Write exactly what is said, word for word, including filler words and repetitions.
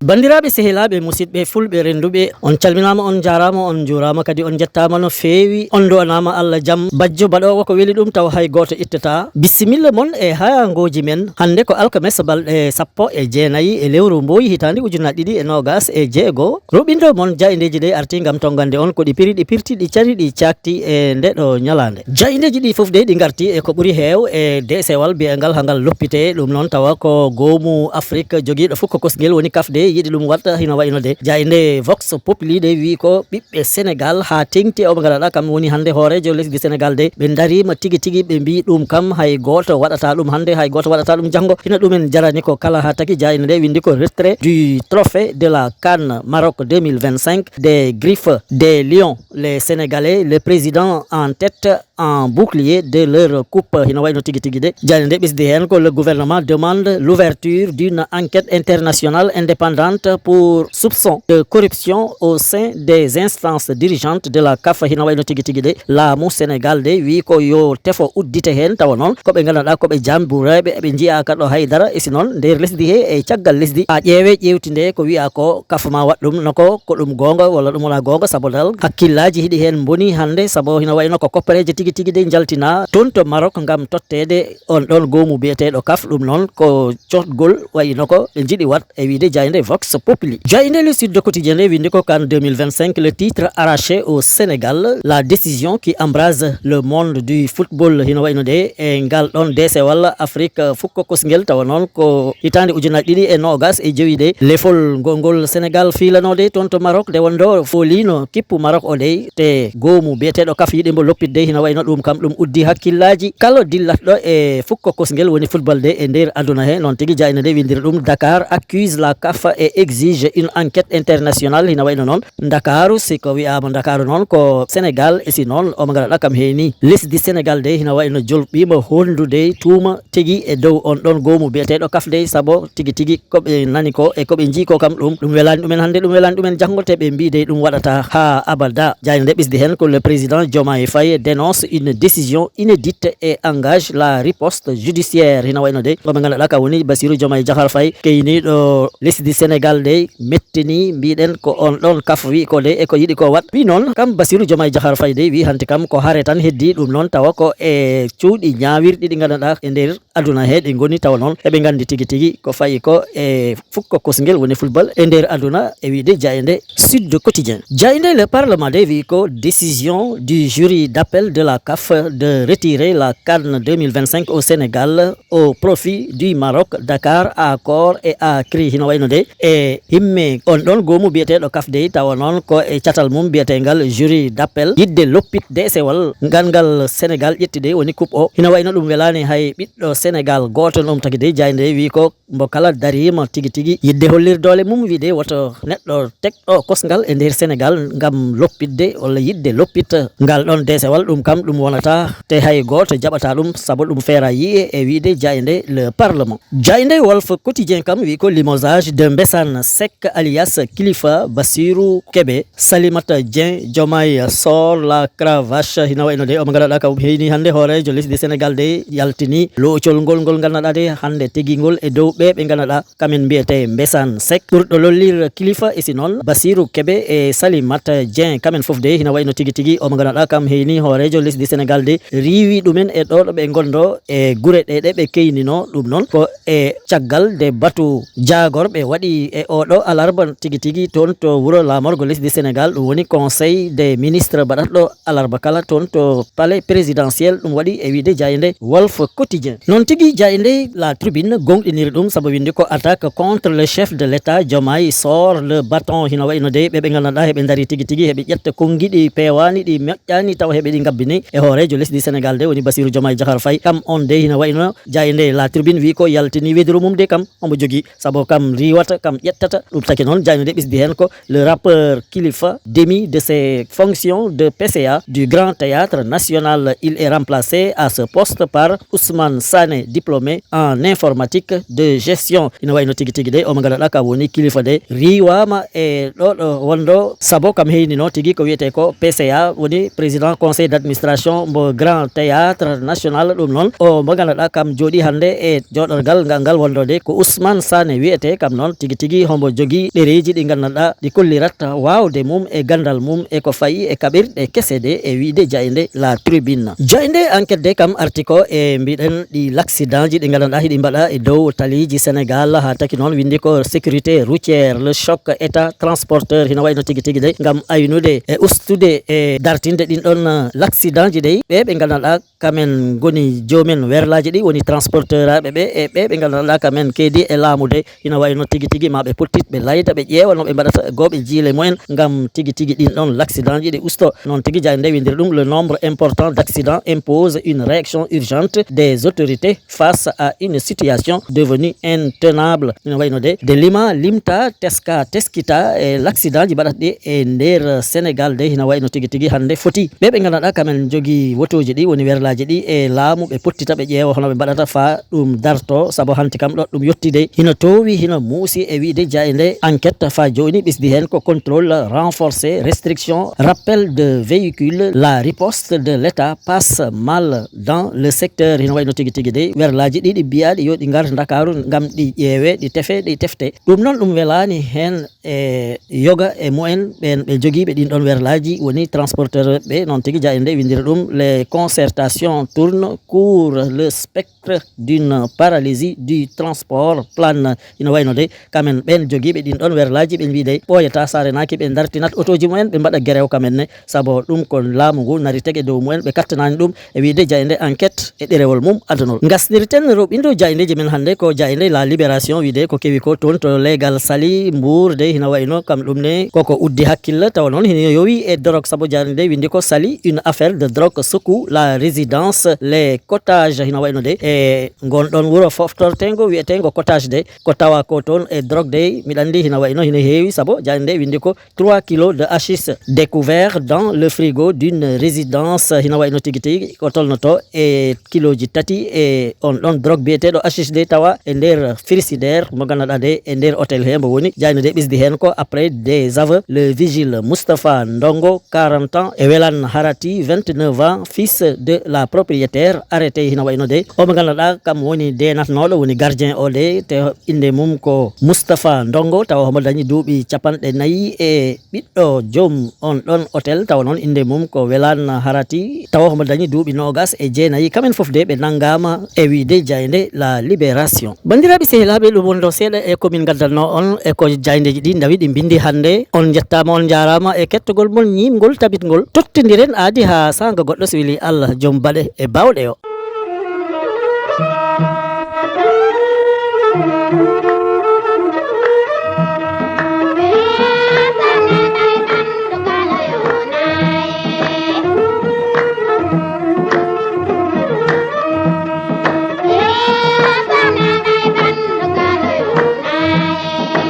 Banndiraaɓe, sehilaaɓe, musidɓe fulɓe rennduɓe, on calminaama, on njaaraama, on njuuraama, kadi on njettaama no feewi, on nduwanaama Allah jam. Bajjo baɗoowo ko weli ɗum taw hay gooto ittataa. Bisimilla mon e hayaangooji men. Hannde ko alkamesa balɗe sappo e jeenayi e lewru mbooyi hitaande ujunaaji ɗiɗi e noogaas e jeego. Ruɓindo mon jaayndeeji ɗe arti ngam tonngande on ko ɗi piri, ɗi pirti, ɗi cari, ɗi caakti e nde ɗo ñalaande. Jaayndeeji ɗi fof dey ɗi ngarti e ko ɓuri heew e deesewal biyeyngal haa ngal loppitee. Ɗum noon tawa ko goomu Afrik jogiiɗo fukko kosngel woni kafde yiɗi ɗum waɗta hino wayi no de. Jaaynde Vox Populi de wiyi ko ɓiɓɓe Senegal haa teŋti e o ɓe ngannduɗaa kam woni hannde hooreejo lesdi Senegal de. Ɓe ndariima tigi tigi ɓe mbiyi ɗum kam hay gooto waɗataa ɗum hannde, hay gooto waɗataa ɗum janngo. Hino ɗumen jarani ko kala haa tagi jaaynde nde winndi ko retrait du trophée de la CAN Maroc deux mille vingt-cinq des Griffes des Lions. Les Sénégalais, le président en tête, en bouclier de leur coupe. Hino wayno tigi tigi de. Jaaynde nde ɓesdi heen ko le gouvernement demande l'ouverture d'une enquête internationale indépendante pour soupçon de corruption au sein des instances dirigeantes de la CAF. Hino wayno tigi tigi de. Laamu Senegal de wi ko yo tefo uddite heen, tawa noon ko ɓe ngannduɗaa ko ɓe jambureeɓe, ɓe njiyaaka ɗo haydara. E si noon nder lesdi he e caggal lesdi, haa ƴeewe ƴeewtinde ko wiya ko CAF ma waɗ ɗum, no ko, ko ɗum goonga walla ɗum wonaa goonga, sabu dal hakkillaaji hiɗi heen mboni hannde, sabu hino wayno ko koppareeje tigi tigi de njaltinaa toon to Maroc ngam totteede on ɗon goomu biyeteeɗo CAF. Ɗum noon ko cohgol wayno ko ɓe njiɗi waɗ, e wiyde jaaynde Vox Populi. Jaaynde Le Sud Quotidien nde winndi ko CAN deux mille vingt-cinq, le titre arraché au Sénégal, la décision qui embrase le monde du football. Hino wayno de e ngal ɗon deesewal Afrique fukko kosngel, tawa noon ko hitaande ujunaaji ɗiɗi e noogaas e jowi de. Lefol ngol ngol Senegal fiilanoode toon to Maroc, nde wonno fooliino kippu Maroc o dey, te goomu biyeteeɗo CAF yiɗi mbo loppitde. Hino wayno ɗum kam ɗum uddi hakkillaaji kala dillatɗo e fukko kosngel woni football de e nder aduna he. Noon tigi jaaynde nde winndiri ɗum: Dakar accuse la CAF et exige une enquête internationale. Hino wayno noon Ndakaaru, si ko wiyaama Ndakaaru noon ko Senegal, e si noon omo ngara ɗakam heeni. Lesdi Senegal dey hino wayno jolɓiima honndude tuuma tigi e dow on ɗon goomu biyeteeɗo CAF dey, sabo tigi tigi ko ɓe nani ko e ko ɓe njii ko kam ɗum, ɗum welaani ɗumen hannde, ɗum welaani ɗumen janngo, te ɓe mbii dey ɗum waɗataa haa abada. Jaaynde nde ɓesdi heen ko le président Diomaye Faye dénonce une décision inédite et engage la riposte judiciaire. Hino wayno dey ko ɓe ngannduɗaa ka woni Bassirou Diomaye Diakhar Faye, keyniiɗo lesdi Senegal dey mettini, mbiɗen ko on ɗon CAF wi ko dey e ko yiɗi ko waɗ. Wi noon kam Bassirou Diomaye Diakhar Faye dey wi hanti kam ko hare tan heddi, ɗum noon tawa ko e cuuɗi ñaawirɗi ɗi ngannduɗaa e nder aduna he ɗi ngoni, tawa noon eɓe nganndi tigi tigi ko fayi ko e fukko kosngel woni football e nder aduna, e wiide jaaynde Sud Quotidien. Jaaynde Le Parlement de wi ko décision du jury d'appel de la CAF de retirer la CAN deux mille vingt-cinq au Sénégal au profit du Maroc, Dakar à corps et à cri. Hino wayno de e himme on ɗon goomu biyeteeɗo CAF dey, tawa noon ko e catal mum biyeteengal jury d'appel yiɗde loppit deesewal ngal ngal Senegal ƴetti dey woni coupe o. Hino wayno ɗum welaani hay ɓiɗɗo Senegal gooto. Noon tagi dey jaaynde wi ko mbo kala dariima tigi tigi yiɗde hollir doole mum, wiide woto neɗɗo teg ɗo kosngal e nder Senegal ngam loppitde walla yiɗde loppita ngal ɗon deesewal, ɗum kam ɗum wonata te hay gooto jaɓata ɗum, sabu ɗum feera yi'e, e wiide jaaynde Le Parlement. Jaaynde Walf Quotidien kam wi ko limogeage de Mbessane Seck alias Kilifeu Bassirou Kébé, Salimata Dieng, Diomaye sort la cravache. Hino wayno de omo ngannduɗaa kam heyni hannde hooreejo lesdi Senegal de yaltini loocol ngol ngol ngannduɗaa de hannde tigi ngol e dow ɓe ɓe ngannduɗaa kamen mbiyetee Mbessane Seck, ɓurɗo lollir Kilifeu, e si noon Bassirou Kébé e Salimata Dieng. Kamen fof de hino wayno tigi tigi omo ngannduɗaa kam heyni hooreejo lesdi Senegal de riiwi ɗumen e ɗo ɗo ɓe ngonndo e gure ɗe ɗe ɓe keynino. Ɗum noon ko e caggal nde batu jaagorɓe waɗi e oɗo alarba tigi tigi toon to wuro laamorgo lesdi Senegal, ɗum woni Conseil des ministres baɗatɗo alarba kala toon to palais présidentiel. Ɗum waɗi e wiide jaaynde Walf Quotidien. Noon tigi jaaynde La Tribune gonɗiniri ɗum sabu winndi ko attaque contre le chef de l'État, Diomaye sort le bâton. Hino wayno de ɓe ɓe ngannduɗaa heɓe ndarii tigi tigi heɓe ƴetta konngi ɗi peewaani, ɗi moƴƴaani, tawa heɓe ɗi ngabbini. E hooreejo lesdi Senegal de woni Bassirou Diomaye Diakhar Faye, kam on de hina wayno jaaynde La Tribune wi ko yaltini wediro mum de kam omo jogii, sabu kam riiwata, kam ƴettata. Ɗum taki noon jaaynde nde ɓesdi heen ko le rappeur Kilifeu démis de ses fonctions de P C A du Grand Théâtre National. Il est remplacé à ce poste par Ousmane Sané, diplômé en informatique de gestion. Ina wayno tigi tigi de, omo ganduɗa kam woni Kilifeu de riiwama e ɗo ɗo wonɗo, sabu kam heynino tigi ko wiyete ko P C A, woni président conseil d'administration mbo Grand Théâtre National. Ɗum noon, o mo ganduɗa kam jooɗi hannde e jooɗorgal ngal ngal wonɗo de ko Ousmane Sané wiyete, kam noon tigi tigi hombo jogii ɗereeji ɗi ganduɗa ɗi kollirat waawde mum e gandal mum e ko fayi e kaɓirɗe kese de, e wiide jaaynde La Tribune. Jaaynde Enquête de kam arti ko e mbiɗen ɗi l'accident ji ɗi ganduɗa hiɗi mbaɗa e dow taliiji Senegal, ha taki noon windi ko sécurité routière, le choc état transporteur, hina wayno tigi tigi de, ngam aynude e ustude e dartinde ɗin ɗon l'accident ji de. Ɓe ɓe ganduɗa kamen ngoni joomen werlaaji ɗi woni transporteur aɓe ɓe, e ɓe ɓe ganduɗa kamen keedi e laamu de, ina wayno tigi tigi ma ɓe pottit ɓe layda, ɓe ƴeewa no ɓe mbaɗata gooɓe jiile mumen ngam tigi tigi ɗin ɗon l'accident ji ɗi usto. Noon tigi jaaynde windiri ɗum: le nombre important d'accidents impose une réaction urgente des autorités face à une situation devenue intenable. Ina wayno de, de lima, limta, teska, teskita e l'accident ji mbaɗata ɗi e nder Senegal de, hina wayno tigi tigi hannde foti ɓe ɓe ganduɗa kamen jogii wotooji ɗi woni werlaaji ɗi e laamu, ɓe pottita ɓe ƴeewa hono ɓe mbaɗata fa ɗum darto, sabu hanti kam ɗo ɗum yettide hino toowi, hino muusi, e wiide jaaynde Enquête fa jooni ɓesdi heen ko contrôle renforcé, restriction, rappel de véhicules, la riposte de l'État passe mal dans le secteur. Hino wayno tigi tigi de werlaaji ɗiɗi mbiyaɗi yo ɗi ngar Ndakaaru ngam ɗi ƴeewe, ɗi tefe, ɗi tefte. Ɗum noon ɗum welaani heen e yoga e mumen ɓen ɓe jogiiɓe ɗin ɗon werlaaji woni transporteur ɓe. Noon tigi jaaynde windiri ɗum: les concertations tournent court, le spectre d'une paralysie du transport plane. Ina wayno de kamen ɓen jogiiɓe ɗin ɗon werlaaji ɓe mbiide ɓooyata, sa renaaki ɓe dartinat otooji mumen, ɓe mbaɗa gerew kamen ne, sabu ɗum ko laamu ngu nari tege dow mumen, ɓe kattanani ɗum, e wiide jaaynde Enquête e ɗerewol mum adunol. Ngasnirten roɓindo jaayndeji men hannde ko jaaynde La Libération, wiide ko kewi ko toon to leegal Saly, Mbour de, hina wayno kam ɗum ne koko uddi hakkille, tawa noon hino yowi e drogue, sabu jaaynde nde windi ko Saly, une affaire de drogue secoue la résidence, les Cottages, hina wayno de e ngon ɗon wuro foftortengo wiyetengo Cottage de, ko tawa ko toon e drogue de, miɗa andi hina wayno hino heewi, sabu jaaynde nde windi ko trois kilos de hashish découvert dans le frigo d'une résidence, hina wayno tigi tigi ko tolnoto e kiloji tati e on ɗon drogue biyeteɗo hashish de, tawa e nder frigidaire mo ganduɗa de e nder hôtel he mbo woni. Jaaynde nde ɓesdi heen ko: après des aveux, le vigile Moustapha Ndongo, quarante ans, e Welan Harati, vingt-neuf ans, fils de la propriétaire, arrêté, hina wayno de omo ganduɗa kam woni deenatnoɗo, woni gardien o de, te inde mum ko Moustapha Ndongo, tawa homo dañi duuɓi capanɗe nayi e ɓiɗɗo joom on ɗon hôtel, tawa noon inde mum ko Welan Harati, tawa homo dañi duuɓi noogas e jeenayi. Kamen fof de ɓe nanngama e wiide jaaynde La Libération. Banndiraaɓe sehilaaɓe, ɗum wonɗo seeɗa e ko min ngaddanno on e ko jaayndeeji ɗi ndawi ɗi mbindi hannde. On njettaama, on njaaraama e kettogol mon ñiimngol tabitngol. Tottondiren aadi haa saanga goɗɗo, so weli Allah joom baɗe e baawɗe o.